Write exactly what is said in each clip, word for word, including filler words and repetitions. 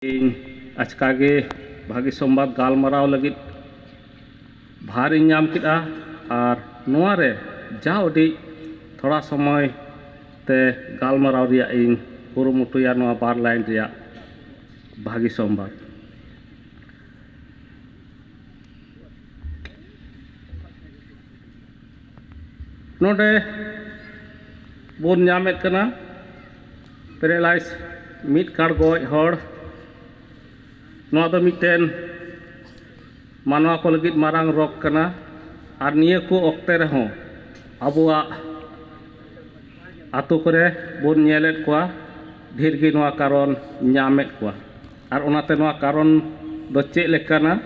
ᱤᱧ ᱟᱪᱠᱟ ᱜᱮ ᱵᱷᱟᱹᱜᱤ ᱥᱚᱢᱵᱟᱫ ᱜᱟᱞᱢᱟᱨᱟᱣ ᱞᱟᱹᱜᱤᱫ ᱵᱷᱟᱨ ᱤᱧ ᱧᱟᱢ ᱠᱮᱫᱼᱟ, ᱟᱨ ᱱᱚᱣᱟ ᱨᱮ ᱡᱟ ᱩᱰᱤᱡ ᱛᱷᱚᱲᱟ ᱥᱚᱢᱚᱭ ᱛᱮ ᱜᱟᱞᱢᱟᱨᱟᱣ ᱨᱮᱭᱟᱜ ᱤᱧ ᱠᱩᱨᱩᱢᱩᱴᱩᱭᱟ ᱱᱚᱣᱟ ᱵᱟᱨ ᱞᱟᱭᱤᱱ ᱨᱮᱭᱟᱜ ᱵᱷᱟᱹᱜᱤ ᱥᱚᱢᱵᱟᱫ᱾ ᱱᱚᱰᱮ ᱵᱚᱱ ᱧᱟᱢᱮᱫ ᱠᱟᱱᱟ paralyze, ᱢᱤᱫ ᱠᱟᱲ ᱜᱚᱡ ᱦᱚᱲ᱾ ᱱᱚᱣᱟ ᱫᱚ ᱢᱤᱫᱴᱮᱱ ᱢᱟᱱᱣᱟ ᱠᱚ ᱞᱟᱹᱜᱤᱫ ᱢᱟᱨᱟᱝ ᱨᱳᱜᱽ ᱠᱟᱱᱟ, ᱟᱨ ᱱᱤᱭᱟᱹ ᱠᱚ ᱚᱠᱛᱮ ᱨᱮᱦᱚᱸ ᱟᱵᱚᱣᱟᱜ ᱟᱛᱳ ᱠᱚᱨᱮ ᱵᱚᱱ ᱧᱮᱞᱮᱫ ᱠᱚᱣᱟ, ᱰᱷᱮᱨ ᱜᱮ ᱱᱚᱣᱟ ᱠᱟᱨᱚᱱ ᱧᱟᱢᱮᱫ ᱠᱚᱣᱟ᱾ ᱟᱨ ᱚᱱᱟᱛᱮ ᱱᱚᱣᱟ ᱠᱟᱨᱚᱱ ᱫᱚ ᱪᱮᱫ ᱞᱮᱠᱟᱱᱟ,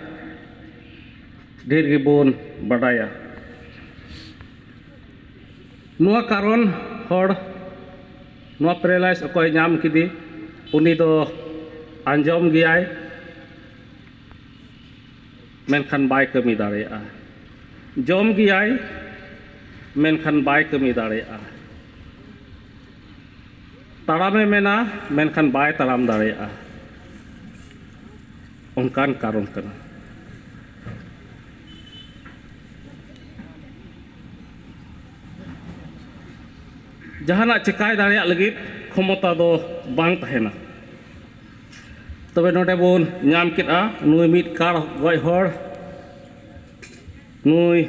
ᱰᱷᱮᱨ ᱜᱮᱵᱚᱱ ᱵᱟᱰᱟᱭᱟ᱾ ᱱᱚᱣᱟ ᱠᱟᱨᱚᱱ ᱦᱚᱲ, ᱱᱚᱣᱟ paralyze ᱚᱠᱚᱭ ᱧᱟᱢ ᱠᱮᱫᱮ, ᱩᱱᱤ ᱫᱚ ᱟᱸᱡᱚᱢ ᱜᱮᱭᱟᱭ, ᱢᱮᱱᱠᱷᱟᱱ ᱵᱟᱭ ᱠᱟᱹᱢᱤ ᱫᱟᱲᱮᱭᱟᱜᱼᱟ᱾ ᱡᱚᱢ ᱜᱮᱭᱟᱭ, ᱢᱮᱱᱠᱷᱟᱱ ᱵᱟᱭ ᱠᱟᱹᱢᱤ ᱫᱟᱲᱮᱭᱟᱜᱼᱟ᱾ ᱛᱟᱲᱟᱢᱮ ᱢᱮᱱᱟ, ᱢᱮᱱᱠᱷᱟᱱ ᱵᱟᱭ ᱛᱟᱲᱟᱢ ᱫᱟᱲᱮᱭᱟᱜᱼᱟ᱾ ᱚᱱᱠᱟᱱ ᱠᱟᱨᱚᱱ ᱠᱟᱱᱟ᱾ ᱡᱟᱦᱟᱱᱟᱜ ᱪᱮᱠᱟᱭ ᱫᱟᱲᱮᱭᱟᱜ ᱞᱟᱹᱜᱤᱫ ᱠᱷᱚᱢᱚᱛᱟ ᱫᱚ ᱵᱟᱝ ᱛᱟᱦᱮᱱᱟ᱾ ᱛᱚᱵᱮ ᱱᱚᱰᱮ ᱵᱚᱱ ᱧᱟᱢ ᱠᱮᱫᱼᱟ, ᱱᱩᱭ ᱢᱤᱫ ᱠᱟᱲ ᱜᱚᱡ ᱦᱚᱲ, ᱱᱩᱭ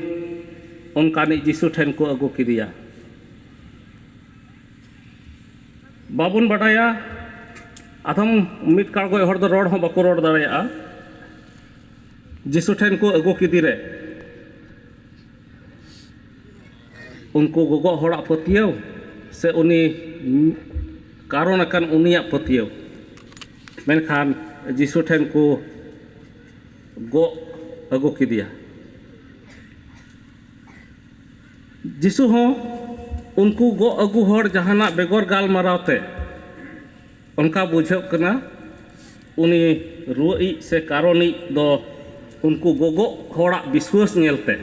ᱚᱱᱠᱟᱱᱤᱡ ᱡᱤᱥᱩ ᱴᱷᱮᱱ ᱠᱚ ᱟᱹᱜᱩ ᱠᱮᱫᱮᱭᱟ᱾ ᱵᱟᱵᱚᱱ ᱵᱟᱰᱟᱭᱟ, ᱟᱫᱚᱢ ᱢᱤᱫ ᱠᱟᱲ ᱜᱚᱡ ᱦᱚᱲ ᱫᱚ ᱨᱚᱲ ᱦᱚᱸ ᱵᱟᱠᱚ ᱨᱚᱲ ᱫᱟᱲᱮᱭᱟᱜᱼᱟ᱾ ᱡᱤᱥᱩ ᱴᱷᱮᱱ ᱠᱚ ᱟᱹᱜᱩ ᱠᱮᱫᱮ ᱨᱮ, ᱩᱱᱠᱩ ᱜᱚᱜᱚ ᱦᱚᱲᱟᱜ ᱯᱟᱹᱛᱭᱟᱹᱣ ᱥᱮ ᱩᱱᱤ ᱠᱟᱨᱚᱱ ᱟᱠᱟᱱ ᱩᱱᱤᱭᱟᱜ ᱯᱟᱹᱛᱭᱟᱹᱣ, ᱢᱮᱱᱠᱷᱟᱱ ᱡᱤᱥᱩ ᱴᱷᱮᱱ ᱠᱚ ᱜᱚᱜ ᱟᱹᱜᱩ ᱠᱮᱫᱮᱭᱟ᱾ ᱡᱤᱥᱩ ᱦᱚᱸ ᱩᱱᱠᱩ ᱜᱚᱜ ᱟᱹᱜᱩ ᱦᱚᱲ ᱡᱟᱦᱟᱱᱟᱜ ᱵᱮᱜᱚᱨ ᱜᱟᱞᱢᱟᱨᱟᱣ ᱛᱮ ᱚᱱᱠᱟ ᱵᱩᱡᱷᱟᱹᱜ ᱠᱟᱱᱟ, ᱩᱱᱤ ᱨᱩᱣᱟᱹᱜ ᱤᱡ ᱥᱮ ᱠᱟᱨᱚᱱᱤᱡ ᱫᱚ ᱩᱱᱠᱩ ᱜᱚᱜᱚ ᱦᱚᱲᱟᱜ ᱵᱤᱥᱣᱟᱹᱥ ᱧᱮᱞᱛᱮ,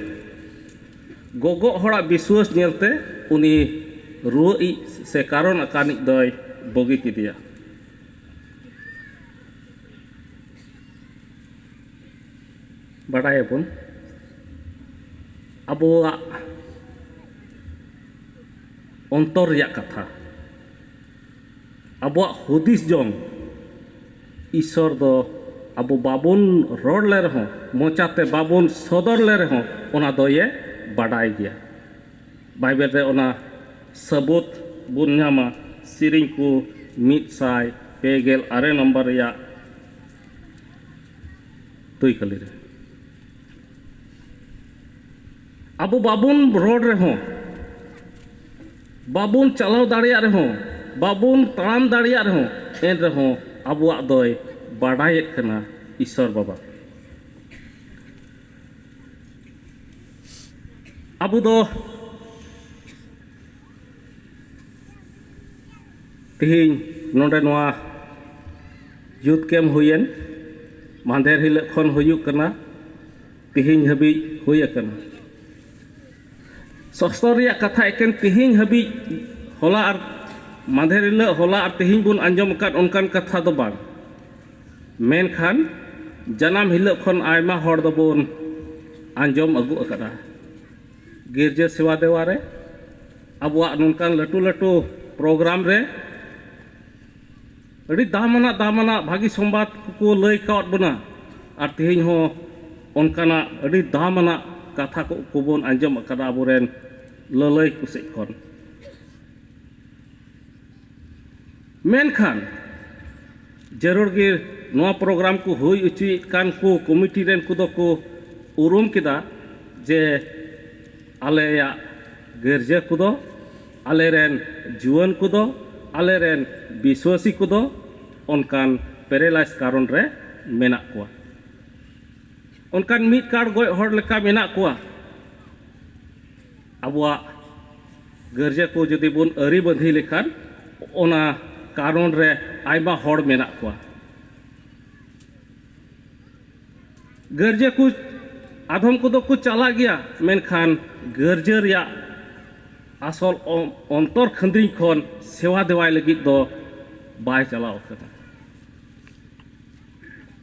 ᱜᱚᱜᱚ ᱦᱚᱲᱟᱜ ᱵᱤᱥᱣᱟᱹᱥ ᱧᱮᱞᱛᱮ ᱩᱱᱤ ᱨᱩᱣᱟᱹᱜ ᱤᱡ ᱥᱮ ᱠᱟᱨᱚᱱ ᱟᱠᱟᱱᱤᱡ ᱫᱚᱭ ᱵᱩᱜᱤ ᱠᱮᱫᱮᱭᱟ᱾ ᱵᱟᱰᱟᱭᱟᱵᱚᱱ, ᱟᱵᱚᱣᱟᱜ ᱚᱱᱛᱚᱨ ᱨᱮᱭᱟᱜ ᱠᱟᱛᱷᱟ, ᱟᱵᱚᱣᱟᱜ ᱦᱩᱫᱤᱥ ᱡᱚᱝ ᱤᱥᱚᱨ ᱫᱚ ᱟᱵᱚ ᱵᱟᱵᱚᱱ ᱨᱚᱲ ᱞᱮ ᱨᱮᱦᱚᱸ, ᱢᱚᱪᱟᱛᱮ ᱵᱟᱵᱚᱱ ᱥᱚᱫᱚᱨ ᱞᱮ ᱨᱮᱦᱚᱸ, ᱚᱱᱟ ᱫᱚᱭᱮ ᱵᱟᱰᱟᱭ ᱜᱮᱭᱟ᱾ ᱵᱟᱭᱵᱮᱞ ᱨᱮ ᱚᱱᱟ ᱥᱟᱹᱵᱩᱛ ᱵᱚᱱ ᱧᱟᱢᱟ, ᱥᱮᱨᱮᱧ ᱠᱚ ᱢᱤᱫ ᱥᱟᱭ ᱯᱮ ᱜᱮᱞ ᱟᱨᱮ ᱱᱚᱢᱵᱚᱨ ᱨᱮᱭᱟᱜ ᱛᱩᱭᱠᱟᱹᱞᱤ ᱨᱮ᱾ ᱟᱵᱚ ᱵᱟᱵᱚᱱ ᱨᱚᱲ ᱨᱮᱦᱚᱸ, ᱵᱟᱵᱚᱱ ᱪᱟᱞᱟᱣ ᱫᱟᱲᱮᱭᱟᱜ ᱨᱮᱦᱚᱸ, ᱵᱟᱵᱚᱱ ᱛᱟᱲᱟᱢ ᱫᱟᱲᱮᱭᱟᱜ ᱨᱮᱦᱚᱸ, ᱮᱱ ᱨᱮᱦᱚᱸ ᱟᱵᱚᱣᱟᱜ ᱫᱚᱭ ᱵᱟᱰᱟᱭᱮᱫ ᱠᱟᱱᱟ ᱤᱥᱚᱨ ᱵᱟᱵᱟ᱾ ᱟᱵᱚ ᱫᱚ ᱛᱮᱦᱮᱧ ᱱᱚᱰᱮ ᱱᱚᱣᱟ ᱭᱩᱛᱷ ᱠᱮᱢᱯ ᱦᱩᱭᱮᱱ, ᱢᱟᱦᱫᱮᱨ ᱦᱤᱞᱳᱜ ᱠᱷᱚᱱ ᱦᱩᱭᱩᱜ ᱠᱟᱱᱟ, ᱛᱮᱦᱮᱧ ᱦᱟᱹᱵᱤᱡ ᱦᱩᱭ ᱟᱠᱟᱱᱟ᱾ ᱥᱚᱥᱛᱚᱨ ᱨᱮᱭᱟᱜ ᱠᱟᱛᱷᱟ ᱮᱠᱮᱱ ᱛᱮᱦᱮᱧ ᱦᱟᱹᱵᱤᱡ, ᱦᱚᱞᱟ ᱟᱨ ᱢᱟᱦᱫᱮᱨ ᱦᱤᱞᱳᱜ, ᱦᱚᱞᱟ ᱟᱨ ᱛᱮᱦᱮᱧ ᱵᱚᱱ ᱟᱸᱡᱚᱢ ᱟᱠᱟᱫ ᱚᱱᱠᱟᱱ ᱠᱟᱛᱷᱟ ᱫᱚ ᱵᱟᱝ, ᱢᱮᱱᱠᱷᱟᱱ ᱡᱟᱱᱟᱢ ᱦᱤᱞᱳᱜ ᱠᱷᱚᱱ ᱟᱭᱢᱟ ᱦᱚᱲ ᱫᱚᱵᱚᱱ ᱟᱸᱡᱚᱢ ᱟᱹᱜᱩ ᱟᱠᱟᱫᱟ᱾ ᱜᱤᱨᱡᱟᱹ ᱥᱮᱵᱟ ᱫᱮᱣᱟ ᱨᱮ, ᱟᱵᱚᱣᱟᱜ ᱱᱚᱝᱠᱟᱱ ᱞᱟᱹᱴᱩ ᱞᱟᱹᱴᱩ ᱯᱨᱳᱜᱨᱟᱢ ᱨᱮ ᱟᱹᱰᱤ ᱫᱟᱢᱟᱱᱟᱜ, ᱫᱟᱢᱟᱱᱟᱜ ᱵᱷᱟᱹᱜᱤ ᱥᱚᱢᱵᱟᱫ ᱠᱚᱠᱚ ᱞᱟᱹᱭ ᱠᱟᱣᱟᱫ ᱵᱚᱱᱟ᱾ ᱟᱨ ᱛᱮᱦᱮᱧ ᱦᱚᱸ ᱚᱱᱠᱟᱱᱟᱜ ᱟᱹᱰᱤ ᱫᱟᱢᱟᱱᱟᱜ ᱠᱟᱛᱷᱟ ᱠᱚ, ᱠᱚᱵᱚᱱ ᱟᱸᱡᱚᱢ ᱟᱠᱟᱫᱟ ᱟᱵᱚᱨᱮᱱ ᱞᱟᱹᱞᱟᱹᱭ ᱠᱚ ᱥᱮᱫ ᱠᱷᱚᱱ᱾ ᱢᱮᱱᱠᱷᱟᱱ ᱡᱟᱹᱨᱩᱲ ᱜᱮ ᱱᱚᱣᱟ ᱯᱨᱳᱜᱨᱟᱢ ᱠᱚ ᱦᱩᱭ ᱦᱚᱪᱚᱭᱮᱫ ᱠᱟᱱ ᱠᱚ ᱠᱚᱢᱤᱴᱤ ᱨᱮᱱ ᱠᱚᱫᱚ ᱠᱚ ᱩᱨᱩᱢ ᱠᱮᱫᱟ ᱡᱮ ᱟᱞᱮᱭᱟᱜ ᱜᱤᱨᱡᱟᱹ ᱠᱚᱫᱚ, ᱟᱞᱮᱨᱮᱱ ᱡᱩᱣᱟᱹᱱ ᱠᱚᱫᱚ, ᱟᱞᱮᱨᱮᱱ ᱵᱤᱥᱣᱟᱹᱥᱤ ᱠᱚᱫᱚ ᱚᱱᱠᱟᱱ ᱯᱮᱨᱮᱞᱟᱭᱤᱥ ᱠᱟᱨᱚᱱ ᱨᱮ ᱢᱮᱱᱟᱜ ᱠᱚᱣᱟ᱾ ᱚᱱᱠᱟᱱ ᱢᱤᱫ ᱠᱟᱲ ᱜᱚᱡ ᱦᱚᱲ ᱞᱮᱠᱟ ᱢᱮᱱᱟᱜ ᱠᱚᱣᱟ᱾ ᱟᱵᱚᱣᱟᱜ ᱜᱤᱨᱡᱟᱹ ᱠᱚ ᱡᱩᱫᱤ ᱵᱚᱱ ᱟᱹᱨᱤ ᱵᱟᱸᱫᱷᱤ ᱞᱮᱠᱷᱟᱱ, ᱚᱱᱟ ᱠᱟᱨᱚᱱ ᱨᱮ ᱟᱭᱢᱟ ᱦᱚᱲ ᱢᱮᱱᱟᱜ ᱠᱚᱣᱟ᱾ ᱜᱤᱨᱡᱟᱹ ᱠᱚ, ᱟᱫᱚᱢ ᱠᱚᱫᱚ ᱠᱚ ᱪᱟᱞᱟᱜ ᱜᱮᱭᱟ, ᱢᱮᱱᱠᱷᱟᱱ ᱜᱤᱨᱡᱟᱹ ᱨᱮᱭᱟᱜ ᱟᱥᱚᱞ ᱚ-, ᱚᱱᱛᱚᱨ ᱠᱷᱟᱹᱱᱫᱽᱨᱤᱧ ᱠᱷᱚᱱ ᱥᱮᱣᱟ ᱫᱮᱣᱟᱭ ᱞᱟᱹᱜᱤᱫ ᱫᱚ ᱵᱟᱭ ᱪᱟᱞᱟᱣ ᱟᱠᱟᱱᱟ᱾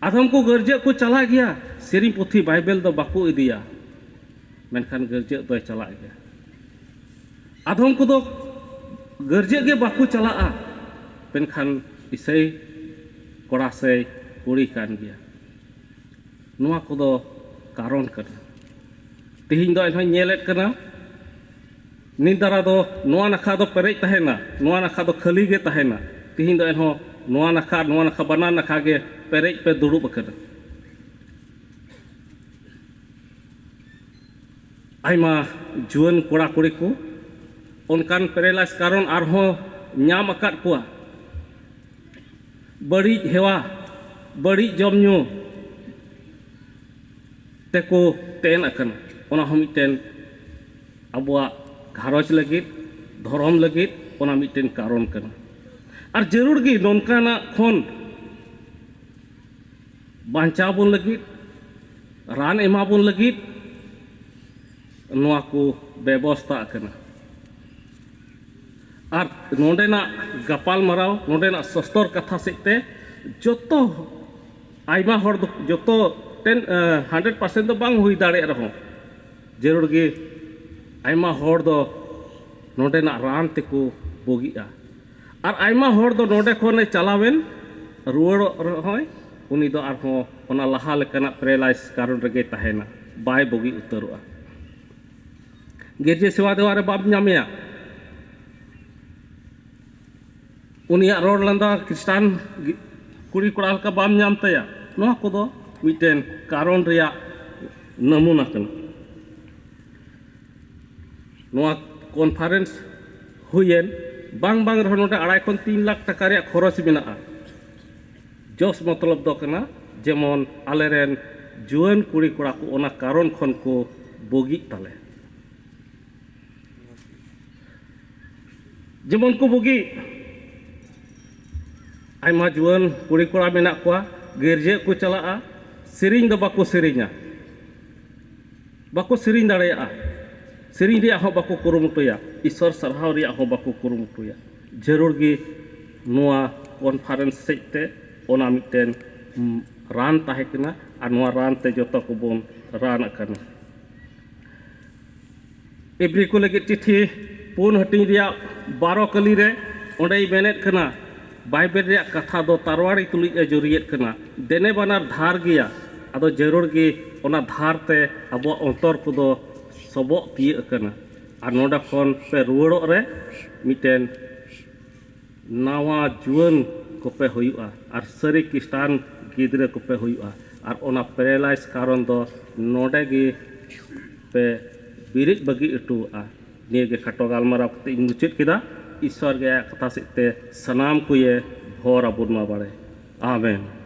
ᱟᱫᱚᱢ ᱠᱚ ᱜᱟᱹᱨᱡᱟᱹᱜ ᱠᱚ ᱪᱟᱞᱟᱜ ᱜᱮᱭᱟ, ᱥᱮᱨᱮᱧ ᱯᱩᱛᱷᱤ ᱵᱟᱭᱵᱮᱞ ᱫᱚ ᱵᱟᱠᱚ ᱤᱫᱤᱭᱟ, ᱢᱮᱱᱠᱷᱟᱱ ᱜᱟᱹᱨᱡᱟᱹᱜ ᱫᱚᱭ ᱪᱟᱞᱟᱜ ᱜᱮᱭᱟ᱾ ᱟᱫᱚᱢ ᱠᱚᱫᱚ ᱜᱟᱹᱨᱡᱟᱹᱜ ᱜᱮ ᱵᱟᱠᱚ ᱪᱟᱞᱟᱜᱼᱟ, ᱢᱮᱱᱠᱷᱟᱱ ᱤᱥᱟᱹᱭ ᱠᱚᱲᱟ ᱥᱮ ᱠᱩᱲᱤ ᱠᱟᱱ ᱜᱮᱭᱟ᱾ ᱱᱚᱣᱟ ᱠᱚᱫᱚ ᱠᱟᱨᱚᱱ ᱠᱟᱱᱟ᱾ ᱛᱮᱦᱮᱧ ᱫᱚ ᱮᱱᱦᱚᱸᱧ ᱧᱮᱞᱮᱫ ᱠᱟᱱᱟ, ᱱᱤᱛ ᱫᱟᱨᱟ ᱫᱚ ᱱᱚᱣᱟ ᱱᱟᱠᱷᱟ ᱫᱚ ᱯᱮᱨᱮᱡ ᱛᱟᱦᱮᱱᱟ, ᱱᱚᱣᱟ ᱱᱟᱠᱷᱟ ᱫᱚ ᱠᱷᱟᱹᱞᱤ ᱜᱮ ᱛᱟᱦᱮᱱᱟ᱾ ᱛᱮᱦᱮᱧ ᱫᱚ ᱮᱱᱦᱚᱸ ᱱᱚᱣᱟ ᱱᱟᱠᱷᱟ, ᱱᱚᱣᱟ ᱱᱟᱠᱷᱟ, ᱵᱟᱱᱟᱨ ᱱᱟᱠᱷᱟ ᱜᱮ ᱯᱮᱨᱮᱡ ᱯᱮ ᱫᱩᱲᱩᱵ ᱟᱠᱟᱱᱟ᱾ ᱟᱭᱢᱟ ᱡᱩᱣᱟᱹᱱ ᱠᱚᱲᱟ ᱠᱩᱲᱤ ᱠᱚ ᱚᱱᱠᱟᱱ ᱯᱮᱨᱮᱞᱟᱭᱤᱥ ᱠᱟᱨᱚᱱ ᱟᱨᱦᱚᱸ ᱧᱟᱢ ᱟᱠᱟᱫ ᱠᱚᱣᱟ᱾ ᱵᱟᱹᱲᱤᱡ ᱦᱮᱣᱟ, ᱵᱟᱹᱲᱤᱡ ᱡᱚᱢ ᱧᱩ ᱛᱮᱠᱚ ᱛᱮᱱ ᱟᱠᱟᱱᱟ᱾ ᱚᱱᱟ ᱦᱚᱸ ᱢᱤᱫᱴᱮᱱ ᱟᱵᱚᱣᱟᱜ ᱜᱷᱟᱨᱚᱸᱡᱽ ᱞᱟᱹᱜᱤᱫ, ᱫᱷᱚᱨᱚᱢ ᱞᱟᱹᱜᱤᱫ ᱚᱱᱟ ᱢᱤᱫᱴᱮᱱ ᱠᱟᱨᱚᱱ ᱠᱟᱱᱟ᱾ ᱟᱨ ᱡᱟᱹᱨᱩᱲ ᱜᱮ ᱱᱚᱝᱠᱟᱱᱟᱜ ᱠᱷᱚᱱ ᱵᱟᱧᱪᱟᱣ ᱵᱚᱱ ᱞᱟᱹᱜᱤᱫ, ᱨᱟᱱ ᱮᱢᱟ ᱵᱚᱱ ᱞᱟᱹᱜᱤᱫ ᱱᱚᱣᱟ ᱠᱚ ᱵᱮᱵᱚᱥᱛᱟ ᱟᱠᱟᱱᱟ᱾ ᱟᱨ ᱱᱚᱰᱮᱱᱟᱜ ᱜᱟᱯᱟᱞ ᱢᱟᱨᱟᱣ, ᱱᱚᱰᱮᱱᱟᱜ ᱥᱚᱥᱛᱚᱨ ᱠᱟᱛᱷᱟ ᱥᱮᱫ ᱛᱮ ᱡᱚᱛᱚ, ᱟᱭᱢᱟ ᱦᱚᱲ ᱫᱚ ᱡᱚᱛᱚ ᱴᱮᱱ ᱦᱟᱱᱰᱨᱮᱰ ᱯᱟᱨᱥᱮᱱᱴ ᱫᱚ ᱵᱟᱝ ᱦᱩᱭ ᱫᱟᱲᱮᱭᱟᱜ ᱨᱮᱦᱚᱸ, ᱡᱟᱹᱨᱩᱲ ᱜᱮ ᱟᱭᱢᱟ ᱦᱚᱲ ᱫᱚ ᱱᱚᱰᱮᱱᱟᱜ ᱨᱟᱱ ᱛᱮᱠᱚ ᱵᱩᱜᱤᱜᱼᱟ᱾ ᱟᱨ ᱟᱭᱢᱟ ᱦᱚᱲ ᱫᱚ ᱱᱚᱰᱮ ᱠᱷᱚᱱᱮ ᱪᱟᱞᱟᱣᱮᱱ ᱨᱩᱣᱟᱹᱲᱚᱜ ᱨᱮᱦᱚᱸᱭ, ᱩᱱᱤ ᱫᱚ ᱟᱨᱦᱚᱸ ᱚᱱᱟ ᱞᱟᱦᱟ ᱞᱮᱠᱟᱱᱟᱜ ᱯᱮᱨᱮᱞᱟᱭᱤᱥ ᱠᱟᱨᱚᱱ ᱨᱮᱜᱮ ᱛᱟᱦᱮᱱᱟ, ᱵᱟᱭ ᱵᱩᱜᱤ ᱩᱛᱟᱹᱨᱚᱜᱼᱟ᱾ ᱜᱤᱨᱡᱟᱹ ᱥᱮᱵᱟ ᱫᱮᱣᱟ ᱨᱮ ᱵᱟᱢ ᱧᱟᱢᱮᱭᱟ, ᱩᱱᱤᱭᱟᱜ ᱨᱚᱲ ᱞᱟᱸᱫᱟ ᱠᱷᱨᱤᱥᱴᱟᱱ ᱜᱤ-, ᱠᱩᱲᱤ ᱠᱚᱲᱟ ᱞᱮᱠᱟ ᱵᱟᱢ ᱧᱟᱢ ᱛᱟᱭᱟ᱾ ᱱᱚᱣᱟ ᱠᱚᱫᱚ ᱢᱤᱫᱴᱮᱱ ᱠᱟᱨᱚᱱ ᱨᱮᱭᱟᱜ ᱱᱟᱢᱩᱱᱟ ᱠᱟᱱᱟ᱾ ᱱᱚᱣᱟ ᱠᱚᱱᱯᱷᱟᱨᱮᱱᱥ ᱦᱩᱭᱮᱱ, ᱵᱟᱝ ᱵᱟᱝ ᱨᱮᱦᱚᱸ ᱱᱚᱰᱮ ᱟᱲᱟᱭ ᱠᱷᱚᱱ ᱛᱤᱱ ᱞᱟᱠᱷ ᱴᱟᱠᱟ ᱨᱮᱭᱟᱜ ᱠᱷᱚᱨᱚᱪ ᱢᱮᱱᱟᱜᱼᱟ᱾ ᱡᱚᱥ ᱢᱚᱛᱞᱚᱵ ᱫᱚ ᱠᱟᱱᱟ, ᱡᱮᱢᱚᱱ ᱟᱞᱮᱨᱮᱱ ᱡᱩᱣᱟᱹᱱ ᱠᱩᱲᱤ ᱠᱚᱲᱟ ᱠᱚ ᱚᱱᱟ ᱠᱟᱨᱚᱱ ᱠᱷᱚᱱ ᱠᱚ ᱵᱩᱜᱤᱜ ᱛᱟᱞᱮ᱾ ᱡᱮᱢᱚᱱ ᱠᱚ ᱵᱩᱜᱤ, ᱟᱭᱢᱟ ᱡᱩᱣᱟᱹᱱ ᱠᱩᱲᱤ ᱠᱚᱲᱟ ᱢᱮᱱᱟᱜ ᱠᱚᱣᱟ, ᱜᱤᱨᱡᱟᱹ ᱠᱚ ᱪᱟᱞᱟᱜᱼᱟ, ᱥᱮᱨᱮᱧ ᱫᱚ ᱵᱟᱠᱚ ᱥᱮᱨᱮᱧᱟ, ᱵᱟᱠᱚ ᱥᱮᱨᱮᱧ ᱫᱟᱲᱮᱭᱟᱜᱼᱟ, ᱥᱮᱨᱮᱧ ᱨᱮᱭᱟᱜ ᱦᱚᱸ ᱵᱟᱠᱚ ᱠᱩᱨᱩᱢᱩᱴᱩᱭᱟ, ᱤᱥᱚᱨ ᱥᱟᱨᱦᱟᱣ ᱨᱮᱭᱟᱜ ᱦᱚᱸ ᱵᱟᱠᱚ ᱠᱩᱨᱩᱢᱩᱴᱩᱭᱟ᱾ ᱡᱟᱹᱨᱩᱲ ᱜᱮ ᱱᱚᱣᱟ ᱠᱚᱱᱯᱷᱟᱨᱮᱱᱥ ᱥᱮᱫ ᱛᱮ ᱚᱱᱟ ᱢᱤᱫᱴᱮᱱ ᱨᱟᱱ ᱛᱟᱦᱮᱸ ᱠᱟᱱᱟ ᱟᱨ ᱱᱚᱣᱟ ᱨᱟᱱ ᱛᱮ ᱡᱚᱛᱚ ᱠᱚᱵᱚᱱ ᱨᱟᱱ ᱟᱠᱟᱱᱟ᱾ ᱮᱵᱽᱨᱤ ᱠᱚ ᱞᱟᱹᱜᱤᱫ ᱪᱤᱴᱷᱤ ᱯᱩᱱ ᱦᱟᱹᱴᱤᱧ ᱨᱮᱭᱟᱜ ᱵᱟᱨᱚ ᱠᱟᱹᱞᱤ ᱨᱮ ᱚᱸᱰᱮᱭ ᱢᱮᱱᱮᱫ ᱠᱟᱱᱟ, ᱵᱟᱭᱵᱮᱞ ᱨᱮᱭᱟᱜ ᱠᱟᱛᱷᱟ ᱫᱚ ᱛᱟᱨᱣᱟᱲᱤ ᱛᱩᱞᱩᱡ ᱮ ᱡᱩᱨᱤᱭᱮᱫ ᱠᱟᱱᱟ᱾ ᱫᱮᱱᱮ ᱵᱟᱱᱟᱨ ᱫᱷᱟᱨ ᱜᱮᱭᱟ, ᱟᱫᱚ ᱡᱟᱹᱨᱩᱲ ᱜᱮ ᱚᱱᱟ ᱫᱷᱟᱨ ᱛᱮ ᱟᱵᱚᱣᱟᱜ ᱚᱱᱛᱚᱨ ᱠᱚᱫᱚ ᱥᱚᱵᱚᱜ ᱛᱤᱭᱟᱹᱜ ᱟᱠᱟᱱᱟ᱾ ᱟᱨ ᱱᱚᱰᱮ ᱠᱷᱚᱱ ᱯᱮ ᱨᱩᱣᱟᱹᱲᱚᱜ ᱨᱮ ᱢᱤᱫᱴᱮᱱ ᱱᱟᱣᱟ ᱡᱩᱣᱟᱹᱱ ᱠᱚᱯᱮ ᱦᱩᱭᱩᱜᱼᱟ ᱟᱨ ᱥᱟᱹᱨᱤ ᱠᱷᱨᱤᱥᱴᱟᱱ ᱜᱤᱫᱽᱨᱟᱹ ᱠᱚᱯᱮ ᱦᱩᱭᱩᱜᱼᱟ᱾ ᱟᱨ ᱚᱱᱟ ᱯᱮᱨᱟᱞᱟᱭᱤᱥ ᱠᱟᱨᱚᱱ ᱫᱚ ᱱᱚᱰᱮ ᱜᱮ ᱯᱮ ᱵᱤᱨᱤᱫ ᱵᱟᱹᱜᱤ ᱦᱚᱴᱚᱣᱟᱜᱼᱟ᱾ ᱱᱤᱭᱟᱹ ᱜᱮ ᱠᱷᱟᱴᱚ ᱜᱟᱞᱢᱟᱨᱟᱣ ᱠᱟᱛᱮ ᱤᱧ ᱢᱩᱪᱟᱹᱫ ᱠᱮᱫᱟ᱾ ᱤᱥᱥᱚᱨ ᱜᱮ ᱟᱭᱟᱜ ᱠᱟᱛᱷᱟ ᱥᱮᱫ ᱛᱮ ᱥᱟᱱᱟᱢ ᱠᱚᱭᱮ ᱵᱷᱚᱨ ᱟᱵᱚᱱ ᱢᱟ ᱵᱟᱲᱮ᱾ ᱟᱢᱮᱱ᱾